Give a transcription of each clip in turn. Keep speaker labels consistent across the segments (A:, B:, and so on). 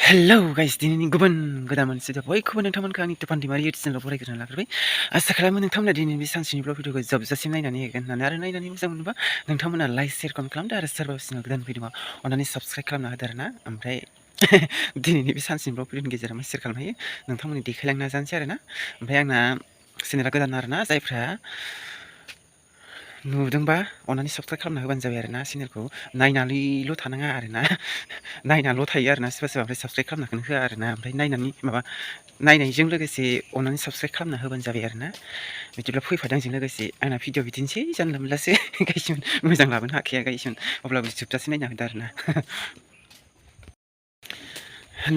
A: Hello guys दिनैनि गुबुन गोदान मोनसे बयखौबो नोंथांमोनखौ आंनि टपान दैमारि इउटुब चेनेलाव फरायग्रोना लाग्रोबाय आसा खालामो नोंथांमोना दिनैनि बे सानसेनि ब्लग भिडिअखौ जोबजासिम नायनानै होगोन होननानै आरो नायनानै मोजां मोनोबा नोंथांमोना लाइक शेयार कमेन्ट खालामदो आरो सोरबा सिनाव गोदान फैदोंबा अननानै साबस्क्राइब खालामना होदो आरोना ओमफ्राय दिनैनि बे सानसेनि ब्लग भिडिअनि गेजेराव शेयार खालामनो हायो नोंथांमोननि देखायलांनो नाजानोसै आरोना ओमफ्राय आंना चेनेला गोदान आरोना जायफ्रा नुदोंबा अननानै साबस्क्राइब खालामना होबानो जाबाय आरोना चेनेलखौ नायनानैल' थानाङा आरोना नायनाल' थायो आरोना सोरबा सोरबा ओमफ्राय साबस्क्राइब खालामनायखौनो होआ आरोना ओमफ्राय नायनायजों लोगोसे अननानै साबस्क्राइब खालामना होबानो जाबाय आरोना बिदिब्ला फैफादों आंजों लोगोसे आंना भिडिअ बिदिनोसै जानला मोनलासो गाइसमोन मोजां लाबोनो हाखाया गाइसमोन अब्लाबो जोबजासे नायना होदो आरोना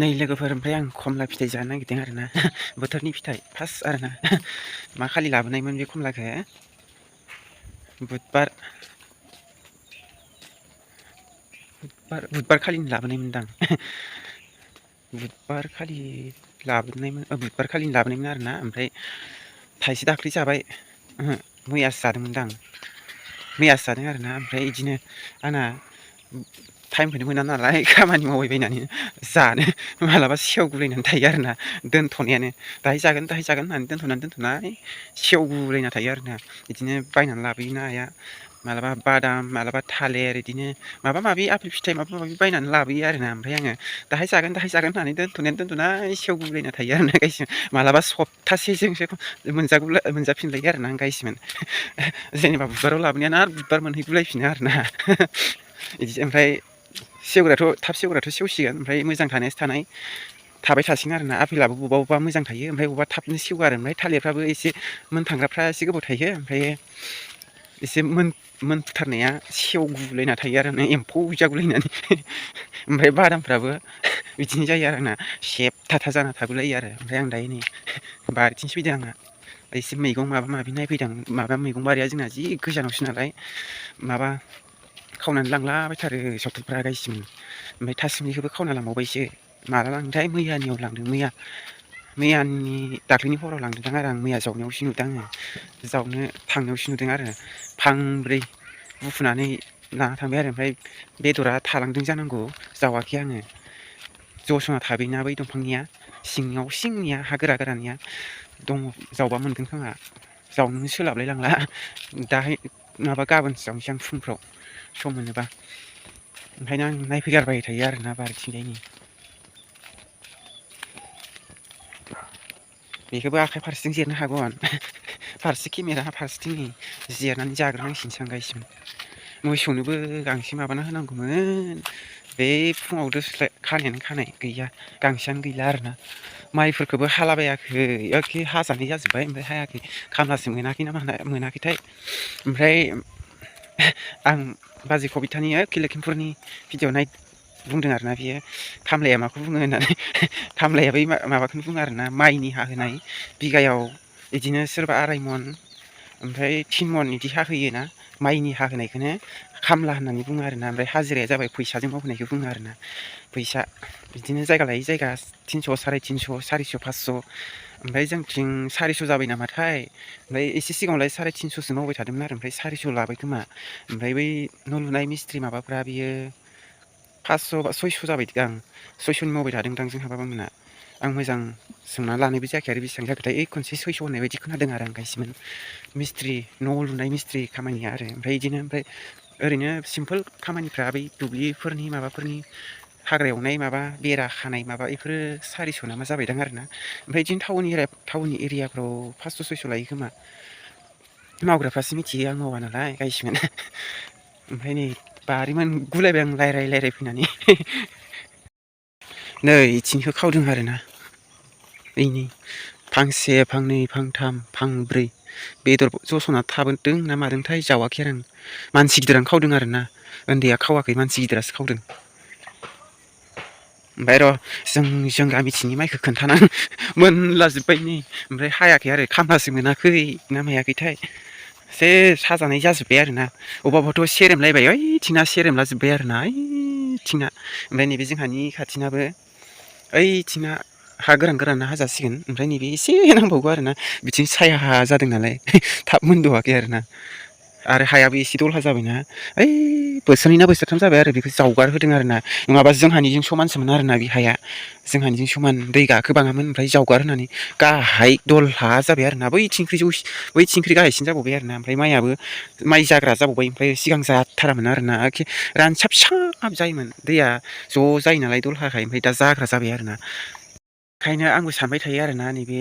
A: नै लोगोफोर ओमफ्राय आं खमला फिथाइ जानो नागिरदों आरोना बोथोरनि फिथाइ फार्स्ट आरोना मा खालि लाबोनायमोन बे खमलाखौ बुधबार खालिनो लाबोनायमोनदां बुधबार खालिनो लाबोनायमोन आरोना ओमफ्राय थाइसे दाख्लै जाबाय मैयासो जादोंमोनदां मैयासो जादों आरोना ओमफ्राय बिदिनो आंना टाइमखौनो मोना नालाय खामानि मावबायबायनानै जानो मालाबा सेवगुलायनानै थायो आरोना दोनथ'नायानो दाहाय जागोन होननानै दोनथ'नानै सेवगुलायना थायो आरोना बिदिनो बायनानै लाबोयोना आइया मालाबा बादाम मालाबा थालिर बिदिनो माबा माबि आपेल फिथाइ माबा माबि बायनानै लाबोयो आरोना ओमफ्राय आङो दाहाय जागोन होननानै दोनथ'नानै सेवगुलायना थायो आरोना गाइसमोन मालाबा सप्तासेजोंसो मोनजाफिनलायो आरोना आं गाइसमोन जेनेबा बुधबाराव लाबोनायानो आरो बुधबार मोनहैगुलायफिनो आरोना बिदि ओमफ्राय थाब सेवग्राथ' सेवसिगोन ओमफ्राय मोजां थाबाय थासिगोन आरोना आपेलाबो बबेबा मोजां थायो ओमफ्राय बबेबा थाबनो सेवो आरो ओमफ्राय थालिरफ्राबो एसे मोनथांग्राफ्रा एसे गोबाव थायो ओमफ्राय एसे मोनथारनाया सेवगुलायना थायो आरो एम्फौ जागुलायनानै ओमफ्राय बादामफ्राबो बिदिनो जायो आरोना सेबथा जाना थागुलायो आरो ओमफ्राय आं दायो नै बारिथिंसो फैदों आंहा एसे मैगं माबा माबि नायफैदों माबा मैगं बारिया जोंना जि गोजानावसो नालाय माबा खावनानै लांलाबायथारो सथलफ्रा गाइसमोन ओमफ्राय थासुमलिखौबो खावना लांबावबायसो माला लांदोंथाय मैयानियाव लांदों दाख्लैनि हराव लांदोंदां आरो आं मैया जावनायावसो नुदों आङो जावनो थांनायावसो नुदों आरो फांब्रै बुखुनानै लाना थांबाय आरो ओमफ्राय बेदरा थालांदों जानांगौ जावाखै आङो जसना थाबायना बै दंफांनिया सिंनिया हा गोरा गोरानिया दङ जावबा मोनगोन खोमा जावनोनो सोलाबलाय लांला दाहाय गाबोनसो जावनोसै आं फुंफ्राव सम मोनोबा ओंखायनो आं नायफैगारबाय थायो आरोना बारिथिंजायनि बेखौबो आखाइ फारसेजों जिरनो हागौमोन फारसे केमेरा फारसेथिं जिरनानै जाग्रोनांसिगोनसो आं गाइसमोन मोसौनोबो गांसो माबाना होनांगौमोन बे फुङाव खानायानो खानाय गैया गांसोआनो गैला आरोना माइफोरखौबो हालाबायाखै एखे हाजानाय जाजोब्बाय ओमफ्राय हायाखै खामलासो मोनाखैथाय ओमफ्राय आं बाजै कबिथानि लखिमपुरनि भिडिअ बुंदों आरोना बियो खामलाया माखौ बुङो होननानै खामलाया बै माबाखौनो बुङो आरोना माइनि हाहोनाय बिगायाव बिदिनो सोरबा 2.5 मन ओमफ्राय 3 मन बिदि हाहोयोना माइनि हाहोनायखौनो खामला होननानै बुङो आरोना ओमफ्राय हाजिराया जाबाय फैसाजों मावहोनायखौ बुङो आरोना फैसा बिदिनो जायगा लायै जायगा 300 350 400 500 ओमफ्राय जोंथिं 400 जाबाय नामाथाय ओमफ्राय एसे सिगाङावलाय 350सो मावबाय थादोंमोन आरो ओमफ्राय 400 लाबाय खोमा ओमफ्राय बै न' लुनाय मिस्थ्रि माबाफ्रा बियो 500 बा 600 जाबायदां 600नि मावबाय थादोंदां जोंहा बाबामोना आं मोजां सोंना लानायबो जायाखै आरो बेसेबां जाखोथाय खनसे 600 होननाय बायदि खोनादों आरो आं गाइसमोन मिस्थ्रि न' लुनाय मिस्थ्रि खामानिया आरो ओमफ्राय ओरैनो सिम्पोल खामानिफ्रा बै दुब्लिफोरनि माबाफोरनि हाग्रा एवनाय माबा बेरा खानाय माबा बेफोरो 400 नामा जाबायदां आरोना ओमफ्राय बिदिनो टाउन एरियाफ्राव 500 600 लायो खोमा मावग्राफ्रासो मिथियो आं मावा नालाय गाइसमोन ओमफ्राय नै बारिमोन गुलायबाय आं रायलाय फैनानै नै इथिंखौ खावदों आरोना बेनि फांसे फांनै फांथाम फांब्रै बेदर जसना थाबोदों ना मादोंथाय जावाखै आरो आं मानसि गिदिरानो खावदों आरोना उन्दैया खावाखै मानसि गिदिरासो खावदों ओमफ्राय र' जों गामिथिंनि माइखौ खोन्थाना मोनलाजोब्बाय नै ओमफ्राय हायाखै आरो खामलासो मोनाखै ना मायाखैथाय एसे साजानाय जाजोब्बाय आरोना अबावबाथ' सेरेमलायबाय ओइथिंना सेरेमला जोब्बाय आरोना ओइथिंना ओमफ्राय नैबे जोंहानि खाथिनाबो ओइथिंना हा गोराना हाजासिगोन ओमफ्राय नैबे एसे नांबावगौ आरोना बिथिं साया जादों नालाय थाब मोनद'वाखै आरोना आरो हायाबो एसे दलहा जाबायना ओइ बोसोरनै ना बोसोरथाम जाबाय आरो बेखौ जावगार होदों आरोना नङाबा जोंहानिजों समानसोमोन आरोना बे हाया जोंहानिजों समान दै गाखोबाङामोन ओमफ्राय जावगार होनानै गाहाय दलहा जाबाय आरोना बै थिंख्रि गाहायसिन जाबावबाय आरोना ओमफ्राय माइ जाग्रा जाबावबाय ओमफ्राय सिगां जाथारामोन आरोना एखे रानसाब जायोमोन दैया ज' जायो नालाय दलहाखाय ओमफ्राय दा जाग्रा जाबाय आरोना ओंखायनो आंबो सानबाय थायो आरोना नैबे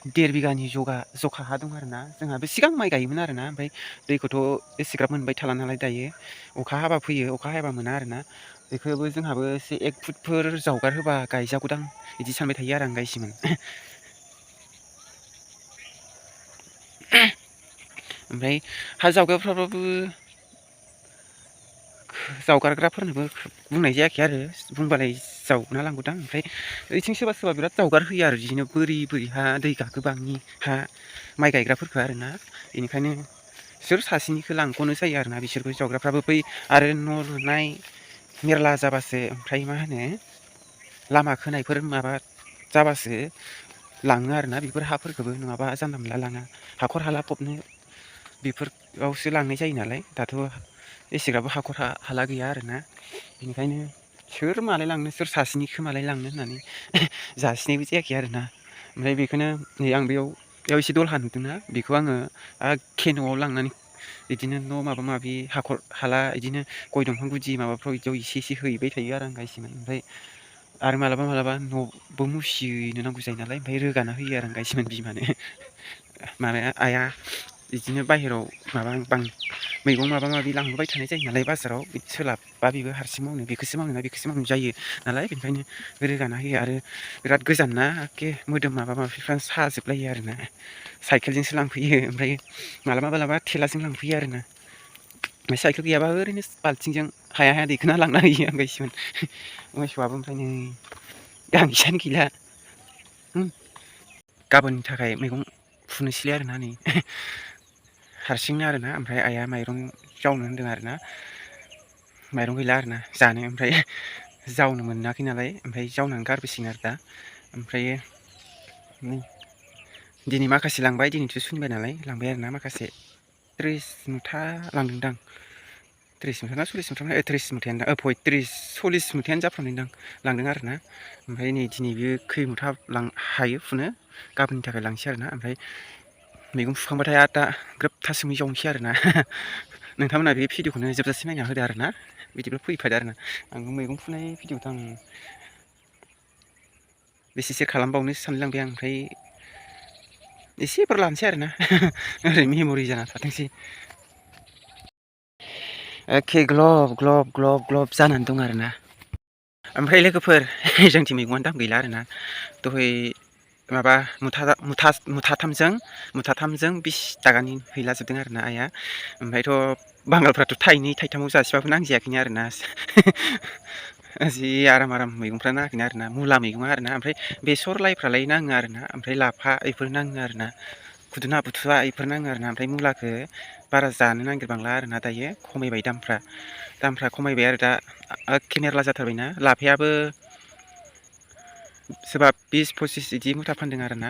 A: 1.5 बिगानि जखा हा दं आरोना जोंहाबो सिगां माइ गायोमोन आरोना ओमफ्राय दैखौथ' एसेग्राब मोनबाय थाला नालाय दायो अखा हाबा फैयो अखा हायाबा मोना आरोना बेखौबो जोंहाबो एसे 1 फुटफोर जावगार होबा गायजागौदां बिदि सानबाय थायो आरो आं गायसिमोन ओमफ्राय हा जावगारफ्राबाबो जावगारग्राफोरनोबो बुंनाय जायाखै आरो बुंबालाय जावना लांगौदां ओमफ्राय ओइथिं सोरबा बिराद जावगार होयो आरो बिदिनो बोरि हा दै गाखोबाङि हा माइ गायग्राफोरखौ आरोना बेनिखायनो बिसोर सासेनिखौ लांग'नो जायो आरोना बिसोरबो जावग्राफ्राबो बै आरो न' लुनाय मेरला जाबासो ओमफ्राय मा होनो लामा खोनायफोर माबा जाबासो लाङो आरोना बेफोर हाफोरखौबो नङाबा जानला मोनला लाङा हाखर हाला फबनो बेफोरावसो लांनाय जायो नालाय दाथ' एसेग्राबो हाखर हाला गैया आरोना बेनिखायनो सोर मालाय लांनो सोर सासेनिखौ मालाय लांनो होननानै जासिनायबो जायाखै आरोना ओमफ्राय बेखौनो नै आं बेयाव एसे दलहा नुदोंना बेखौ आङो एखे न'आव लांनानै बिदिनो न' माबा माबि हाखर हाला बिदिनो गय दंफां गुदि माबाफ्राव बिदियाव एसे हैबाय थायो आरो आं गायसिगोन ओमफ्राय आरो मालाबा न'बो मुसिनो नांगौ जायो नालाय ओमफ्राय रोगाना होयो आरो आं गायसिमोन बिमानो माबाया आइया बिदिनो बाहेराव मैगं माबा माबि लांबाय थानाय जायो नालाय बाजाराव सोलाबबा बेबो हारसिं मावनो बेखौसो मावनो जायो नालाय बेनिखायनो रोगाना होयो आरो बिराद गोजान ना एखे मोदोम माबा माबिफ्रा साजोबलायो आरोना साइकेलजोंसो लांफैयो ओमफ्राय मालाबा थेलाजों लांफैयो आरोना ओमफ्राय साइकेल गैयाबा ओरैनो बाल्थिंजों हाया दैखोना लांना होयो आं गायसिमोन मोसौआबो ओमफ्राय नै गांसोआनो गैला गाबोननि थाखाय मैगं फुनोसैलै आरोना नै हारसिंनो आरोना ओमफ्राय आइया माइरं जावनो होन्दों आरोना माइरं गैला आरोना जानो ओमफ्राय जावनो मोनाखै नालाय ओमफ्राय जावनानै गारबोसिगोन आरो दा ओमफ्रायो दिनै माखासे लांबाय दिनैथ' सुनिबार नालाय लांबाय आरोना माखासे 30 मुथा लांदोंदां 30 मुथा ना 40 मुथा 30 मुथायानो दां 40 मुथायानो जाफ्रामदोंदां लांदों आरोना ओमफ्राय नै दिनै बियो खै मुथा हायो फुनो गाबोननि थाखाय लांसै आरोना ओमफ्राय मैगं फुखांबाथाय आरो दा ग्रोब थासुमलि जावनोसै आरोना नोंथांमोना बे भिडिअखौनो जोबजासिम नायना होदो आरोना बिदिब्ला फैफादो आरोना आंबो मैगं फुनाय भिडिअखौथ' आं बेसेसो खालामबावनोसो सानलायलांबाय आं ओमफ्राय एसेफोर लानोसै आरोना ओरै मेम'रि जाना थाथोंसै एखे ग्लब जानानै दं आरोना ओमफ्राय लोगोफोर जोंथिं मैगंआनो दाम गैला आरोना दहाय माबा मुथाथामजों 20 थाखानि हैलाजोबदों आरोना आइया ओमफ्रायथ' बांगालफ्राथ' थाइनै थाइथामाव जासिबाबो नांजायाखैनो आरोना जि आराम मैगंफ्रा नाङाखैनो आरोना मुला मैगङा आरोना ओमफ्राय बेसर लाइफ्रालाय नाङो आरोना ओमफ्राय लाफा बेफोर नाङो आरोना खुदुना बुथुवा बेफोर नाङो आरोना ओमफ्राय मुलाखौ बारा जानो नागिरबांला आरोना दायो खमायबाय दामफ्रा खमायबाय आरो दा एखे मेरला जाथारबायना लाफायाबो सोरबा 20-25 बिदि मुथा फानदों आरोना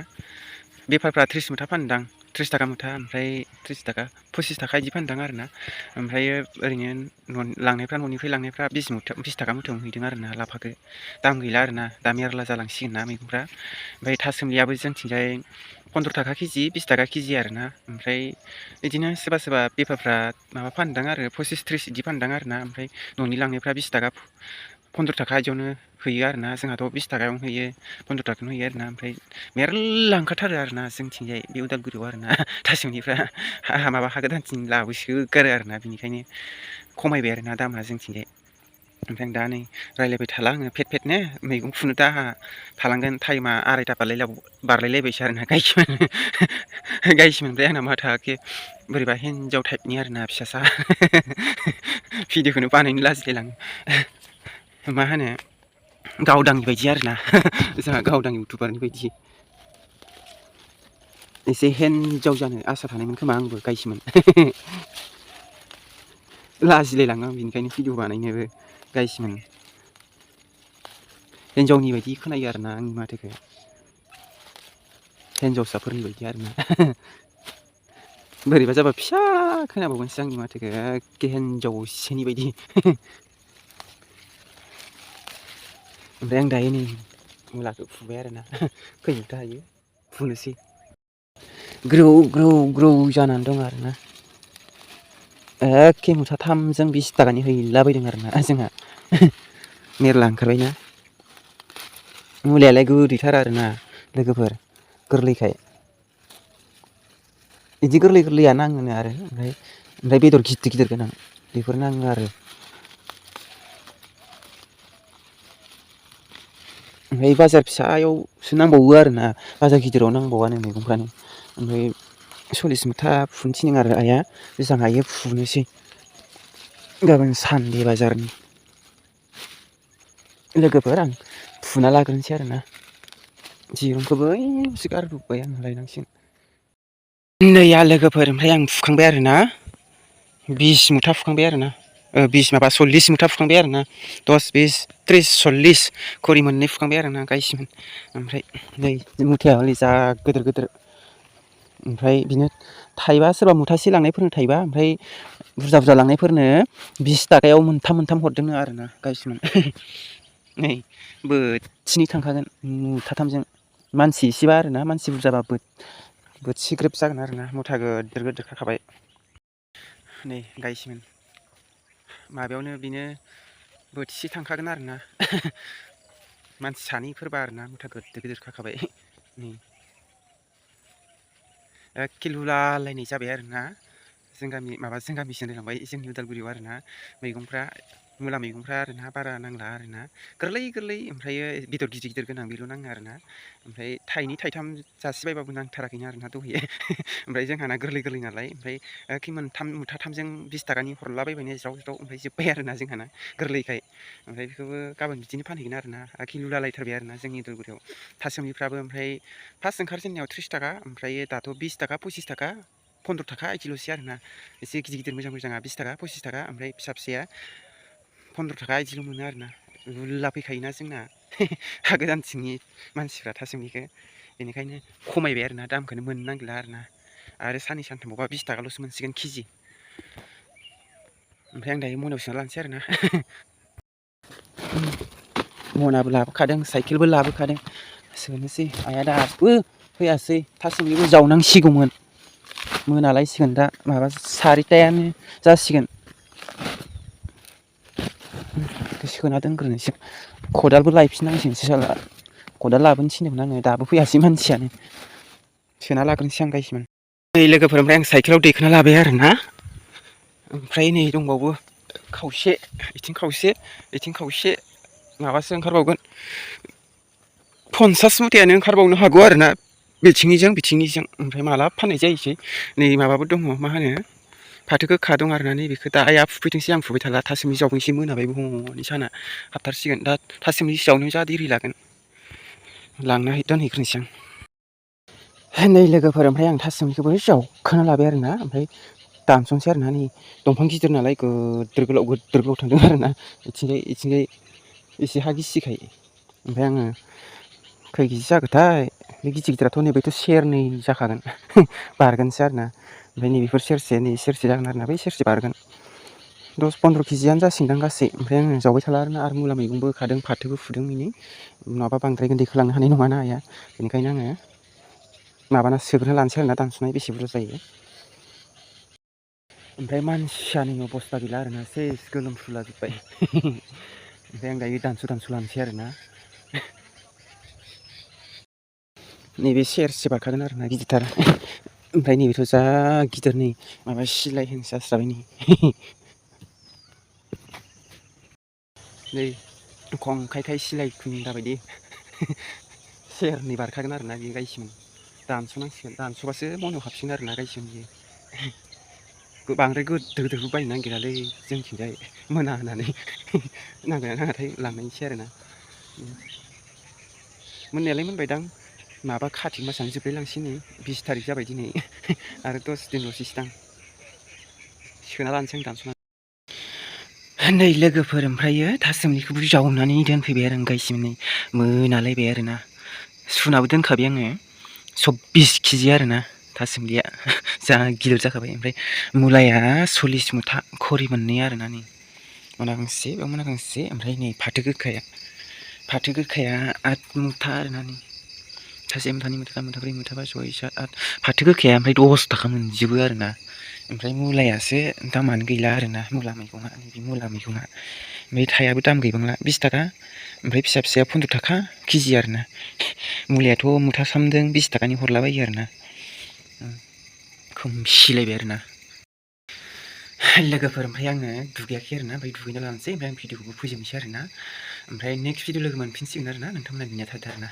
A: बेफारफ्रा 30 मुथा फानदां 30 थाखा मुथा ओमफ्राय 30 थाखा 25 थाखा बिदि फानदां आरोना ओमफ्राय ओरैनो न'निफ्राय लांनायफ्रा 20 थाखा मुथायावनो हैदों आरोना लाफाखौ दाम गैला आरोना दा मेरला जालांसिगोन ना मैगंफ्रा ओमफ्राय थासुमलियाबो जोंथिंजाय 15 थाखा केजि 20 थाखा केजि आरोना ओमफ्राय बिदिनो सोरबा बेफारफ्रा माबा फानदां आरो 25-30 बिदि फानदां आरोना ओमफ्राय न'नि लांनायफ्रा 20 थाखा 15 थाखा बिदियावनो हैयो आरोना जोंहाथ' 20 थाखायावनो हैयो 15 थाखायावनो हैयो आरोना ओमफ्राय मेरला ओंखारथारो आरोना जोंथिंजाय बे उदालगुरियाव आरोना थासुमलिफ्रा माबा हा गोदानथिं लाबोसोगारो आरोना बेनिखायनो खमायबाय आरोना दामा जोंथिंजाय ओमफ्राय दा नै रायज्लायबाय थाला आङो फेटनो मैगं फुनो दा आंहा थालांगोन टाइमा 2:30 बारलायलायबायसो आरोना गायसिमोनबाय आंना माथोआ एखे बोरैबा हिन्जाव टाइपनि आरोना फिसासा भिडिअखौनो बानायनो लाजिलायलाङो मा होनो गावदांनि बायदि आरोना जोंहा गावदां इउटुबारनि बायदि एसे हिन्जाव जानो आसा थानायमोन खोमा आंबो गायसिमोन लाजिलायलाङो आं बेनिखायनो भिडिअ बानायनोबो गायसिमोन हिन्जावनि बायदि खोनायो आरोना आंनि माथोखौ हिन्जावसाफोरनि बायदि आरोना बोरैबा जाबा फिसा खोनाबावगोनसो आंनि माथोखो एखे हिनजावसेनि बायदि। ओमफ्राय आं दायो नै मुलाखौ फुबाय आरोना खै मुथा हायो फुनोसै। ग्रौ ग्रौ ग्रौ जानानै दं आरोना। एखे मुथाथामजों 20 थाखानि हैलाबायदों आरोना जोंहा मेरला ओंखारबायना। मुलायालाय गोदैथार आरोना लोगोफोर गोरलैखाय। इदि गोरलै गोरलैया नाङोनो आरो ओमफ्राय बेदर गिदिर गिदिर गोनां बेफोर नाङो आरो। ओमफ्राय बाजार फिसायावसो नांबावो आरोना बाजार गिदिराव नांबावानो मैगंफ्रानो। ओमफ्राय 40 मुथा फुनो थिनदों आरो आइया जेसां हायो फुनोसै। गाबोन सानदे बाजारनि लोगोफोर आं फुना लाग्रोनोसै आरोना। दिरुंखौबो ओइयावसो गारबोबाय आं लायनांसिगोन। नैया लोगोफोर ओमफ्राय आं फुखांबाय आरोना 20 मुथा फुखांबाय आरोना 40 मुथा फुखांबाय आरोना 10 20 30 40 खरि मोननै फुखांबाय आरोना गायसिमोन। ओमफ्राय नै मुथाया हले जा गोदोर गोदोर। ओमफ्राय बिनो थाइबा सोरबा मुथासे लांनायफोरनो थाइबा ओमफ्राय बुरजा बुरजा लांनायफोरनो 20 थाखायाव मोनथाम मोनथाम हरदोंनो आरोना गायसमोन। नै बोथिनै थांखागोन मुथाथामजों। मानसि एसेबा आरोना मानसि बुरजाबा बोथिसे ग्रोब जागोन आरोना मुथा गोदोर गोदोर खाखाबाय। नै गायसिमोन माबायावनो बिनो बोथिसे थांखागोन आरोना मानसि सानैफोरबा आरोना मुथा गोदोर गिदिर खाखाबाय। नै एखे लुलालायनाय जाबाय आरोना जों गामिसिम होलांबाय जोंनि उदालगुरियाव आरोना मैगंफ्रा मुला मैगंफ्रा आरोना बारा नांला आरोना गोरलै गोरलै ओमफ्रायो बेदर गिदिर गिदिर गोनां बेल' नाङो आरोना। ओमफ्राय थाइनै थाइथाम जासिबायबाबो नांथाराखैनो आरोना दहाय ओमफ्राय जोंहाना गोरलै गोरलै नालाय ओमफ्राय एखे मोनथाम मुथाथामजों 20 थाखानि हरलाबायबायनो ज्राव ज्राव ओमफ्राय जोब्बाय आरोना जोंहाना गोरलैखाय। ओमफ्राय बेखौबो गाबोन बिदिनो फानहैगोन आरोना आखि लुलालायथारबाय आरोना जोंनि उदालगुरियाव। थासुमलिफ्राबो ओमफ्राय फार्स्ट ओंखारजेननायाव 30 थाखा ओमफ्राय दाथ' 20 थाखा 25 थाखा 15 थाखा इदिल'सै आरोना एसे गिदिर गिदिर मोजां मोजाङा 20 थाखा 25 थाखा ओमफ्राय फिसा फिसाया 15 थाखा इदिल' मोनो आरोना लुला फैखायोना जोंना हा गोदानथिंनि मानसिफ्रा थासुमलिखौ बेनिखायनो खमायबाय आरोना दामखौनो मोननो नागिरला आरोना आरो साननै सानथामबावबा 20 थाखाल'सो मोनसिगोन केजि। ओमफ्राय आं दायो मनायाव सोना लानोसै आरोना मनाबो लाबोखादों साइकेलबो लाबोखादों सोनोसै आइया दाबो फैयासै थासुमलिखौ जावनांसिगौमोन मोनालायसिगोन दा माबा 4थायानो जासिगोन। सोना दोनग्रोनोसै खदालबो लायफिननांसिगोनसो साला खदाल लाबोनो थिनदोंमोन आङो दाबो फैयासै मानसियानो सोना लाग्रोनोसै आं गायसिमोन। नै लोगोफोर ओमफ्राय आं साइकेलाव दैखोना लाबाय आरोना ओमफ्राय नै दंबावो खावसे इथिं खावसे माबासो ओंखारबावगोन 50 मुथायानो ओंखारबावनो हागौ आरोना बिथिंनिजों ओमफ्राय माला फाननाय जायोसै नै माबाबो दङ मा होनो फाथो गोखा दं आरोना नैबेखौ दा आइया फुफैथोंसै आं फुबाय थाला थासुमलि जावनोसै मोनाबायबो हनै साना हाबथारसिगोन दा थासुमलि जावनायाव जा देरि लागोन लांना दोनहैग्रोनोसै आं। नै लोगोफोर ओमफ्राय आं थासुमलिखौबो जावखाना लाबाय आरोना ओमफ्राय दानस'नोसै आरोना नै दंफां गिदिर नालाय गोदोर गोलाव थांदों आरोना इथिंजाय एसे हा गिसिखाय ओमफ्राय आङो खै केजि जाखोथाय बे गिदिर गिदिराथ' नैबेथ' सेरनै जाखागोन बारगोनसो आरोना ओमफ्राय नैबेफोर सेरसे जागोन आरोना बै सेरसे बारगोन 10-15 केजियानो जासिगोनदां गासै ओमफ्राय आङो जावबाय थाला आरो मुला मैगंबो खादों फाथोबो फुदों बिनि नङाबा बांद्रायगोन दैखोलांनो हानाय नङाना आइया बेनिखायनो आङो माबाना सोग्रोना लानोसै आरोना दानस'नाय बेसे बुरजा जायो। ओमफ्राय मानसियानो अबस्था गैला आरोना सेस गोलोमफ्रुलाजोब्बाय ओमफ्राय आं दायो दानस' लानोसै आरोना नैबे सेरसे बारखागोन आरोना गिदिरथार ओमफ्राय नैबेथ' जा गिदिर नै माबा सिलाय होनोसो जास्राबाय नै नै खंखाइखाय सिलाय खुन्दा बायदि सेरनै बारखागोन आरोना बे गायसिम दानस'नांसिगोन दानस'बासो मनायाव हाबसिगोन आरोना गायसिम बियो बांद्राय गोदोर गोदोरखौ बायनो नागिरालै जोंथिंजाय मोना होननानै नांगोना नाङाथाय लांनायनोसै आरोना मोननायालाय मोनबायदां माबा कार्तिक मासआनो जोबलायलांसै नै 20 थारिख जाबाय दिनै आरो 10 दिनल'सैसो दां सोना लानोसै आं दानस'नानै नै लोगोफोर ओमफ्रायो थासुमलिखौबो जावनानै दोनफैबाय आरो आं गायसिम नै मोनालायबाय आरोना सुनाबो दोनखाबाय आङो 24 केजि आरोना थासुमलिया जा गिदिर जाखाबाय। ओमफ्राय मुलाया 40 मुथा खरि मोननै आरोना नै मना गांसे बेयाव मना गांसे ओमफ्राय नै फाथो गोखाया 8 मुथा आरोना नै सासे मुथानै मुथाथाम मुथाब्रै मुथाबा 6 7 8 फाथो गोखाया ओमफ्राय 10 थाखा मोनजोबो आरोना। ओमफ्राय मुलायासो दामानो गैला आरोना मुला मैगङा ओमफ्राय थायाबो दाम गैबांला 20 थाखा ओमफ्राय फिसाया 15 थाखा केजि आरोना। मुलायाथ' मुथाथामजों 20 थाखानि हरलाबायो आरोना। खोमसिलायबाय आरोना लोगोफोर। ओमफ्राय आङो दुगैयाखै आरोना ओमफ्राय दुगैना लानोसै ओमफ्राय आं भिडिअखौबो फोजोबनोसै आरोना। ओमफ्राय नेक्स्ट भिडिअ लोगो मोनफिनसिगोन आरोना नोंथांमोना नेना थादो आरोना।